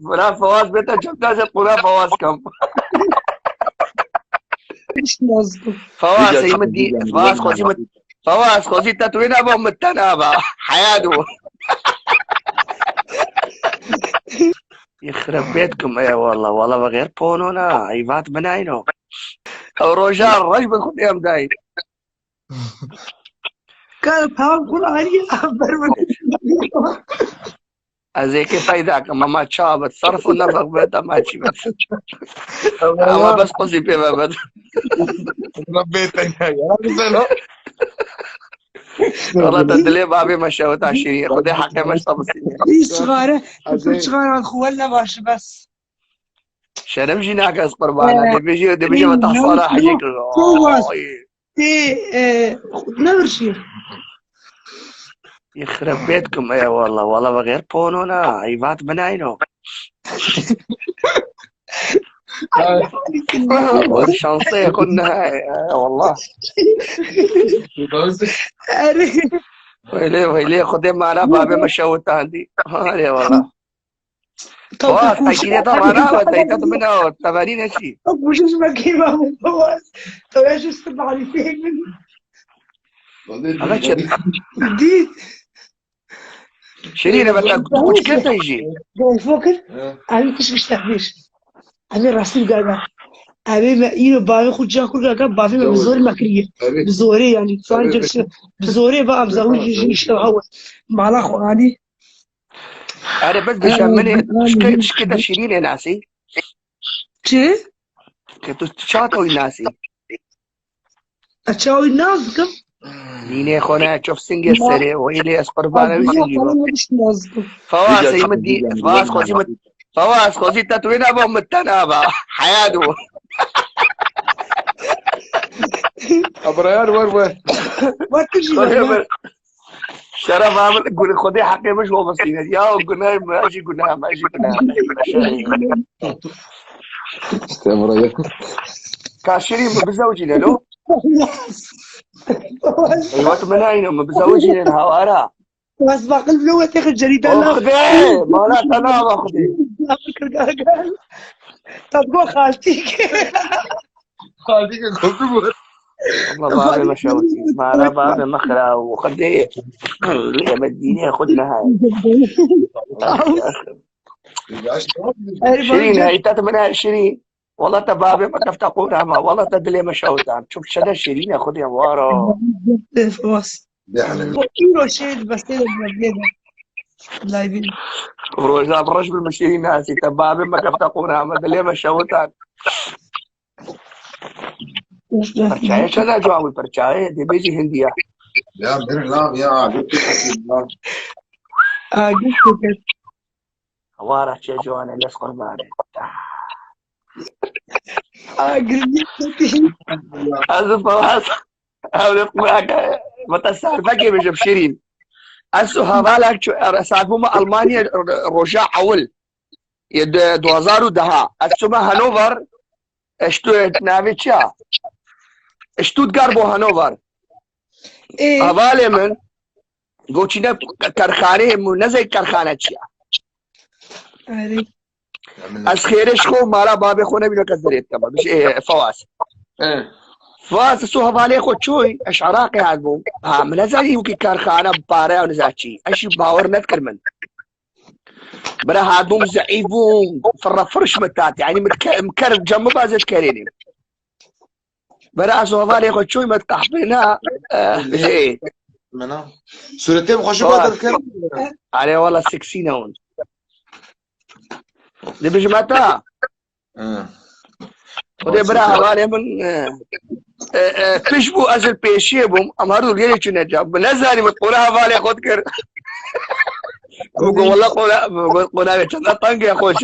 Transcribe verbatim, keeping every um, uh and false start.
Fura Fawaz bête çepta ze Fura Fawaz kam. Hiç nazlı. Fawaz, Rica ey çok min dî, güzel, Fawaz, güzel. Xwezî min, Fawaz, xwezî te tu wê naba, min te naba. Heya do. Yexreb bêtkum, ey wallah, wallah ve xêr ponona, eyvat binayno. Ew roja reş bi xwe em dayî. Ka pam Qur'anî, ber min. Ez ê kê peyda kim, ama çawa bit, sarf û nefeq bit, ama çi bit. Ama bes quzî pê ve bit. Rabbê te ya, ya, güzel o. Wala te dilê babê me şewita şîrî, Xwedê heqê me ştabisî. Î çixare, çixare xwe ne baş bes. Şerem jî nake ez qurbana, Ee, dê bêjî, dê bêjî me tahsara hecê kir. Tê, e, ne bir şey. Yexreb bêtkum, ey wallah, wallah ve xêr ponona, eyvat binayno. Wek şansê xwe ne, e, wallah. Erê. Weylê, weylê, Xwedê mala babê me şewitandî. Erê wallah. Wa, tekîne te rana ve, teyta tu min o, teverî neçî. Bujij me kêma min bawaz. Tewe jist marîfê min. Ama çi? Dît. Şirîne ve te kuçkê te jî. Gonfo kir. He. Em kişk işte bir. Em rastî gaga. Em me îro bavê xwe ca kur gaga, bavê me bi zor me kiriye. Bi zorê yani. Tuan cek bi zorê ba em zahû jin işte hawa. Mala xwe anî. Erê, bes bêje min ê, tişkê, tişkê te şîrînê nasî? Çi? Ke tu çato wî nasî? Ez çawa wî nas dikim? Nînê xwe ne, çof singê serê, weylê ez qurbana wî singî bim. Fawaz, ey min dî, Fawaz, xwezî min, Fawaz, xwezî te tu wê naba, min te naba. Heya do. Abrayan, wer, wer. Wer tu jî wer. Şeref abi, gul-, Xwedê heqê min ji we bistîne. Ya guneh me, jî guneh me, jî guneh me. Estağfurullah. Ka Şirîn, min bizewicîne lo. Eyvat min ayno, min bizewicîne hawara. Bas baqil lo wetê xil cerîda. Oh, Xwedê, mala te nava Xwedê. Tabgo xaltî. Xaltî ke gotu bû. Allah babê me şewitî. Mala babê me xira û Xwedê. Lê me dînê xwe nehay. Şirîn, heyta tu min her Şirîn. Wala te babê me kefte qûna me. Wala te dilê me şewtan. Çok şede Şirîn e Xwedê waro. Bê hele. Îro şêd bestê de bê de. Live. Roja bi reş bi min Şirîn nasî. Te babê me kefte qûna me. Dilê me şewtan. Perçaye çela ciwan wî perçaye, dê bêjî hindiya. Ya bir lav ya, abi, bir lav. Agir şeker. Wara çe ciwan e, les qurbane. Agir bir şeker. Ez û Fawaz, ev li qurake, mete ser vekê bêjim Şirîn. Ez û hevalek çû, ez hatbûme Almanya roja ewil. Yê du-, du hezar û deh. Ez çûme Hannover, eştu navê çi ya? Stuttgart bo Hannover. Ê. Hevalê min goçîne kerxaneyê min, nezey kerxane çi ya? Erê. Ez xêrê ji xwe û mala babê xwe nebîno kes derê dikeme. Bişê, ê, Fawaz. Ê. Fawaz, tu hevalê xwe çûy, ez Iraqê hatbûm. Ha, min nezanî wekî kerxane, pare ew niza çi. Ez jî bawer nedikir min. Bira hatbûm, zeîf bûm, firre firş min tat, yani min ke-, min ker cem min bazê dikerênî. Bira ez û hevalê xwe çûy me qehpê na, eh, hê. Mena. Sûretê bi xweşik Bas. Wa derken. Erê wala seksî ne hûn. Dibêjim heta. Hı. Xwedê bira hevalê min, e, e, e, piş bû, ez li pêşiyê bûm, em her du gelê çûne ca. Bi nezanî min qora hevalê xwe dikir. Bû ku wela qora, qora wê çenda tengê xwe şa.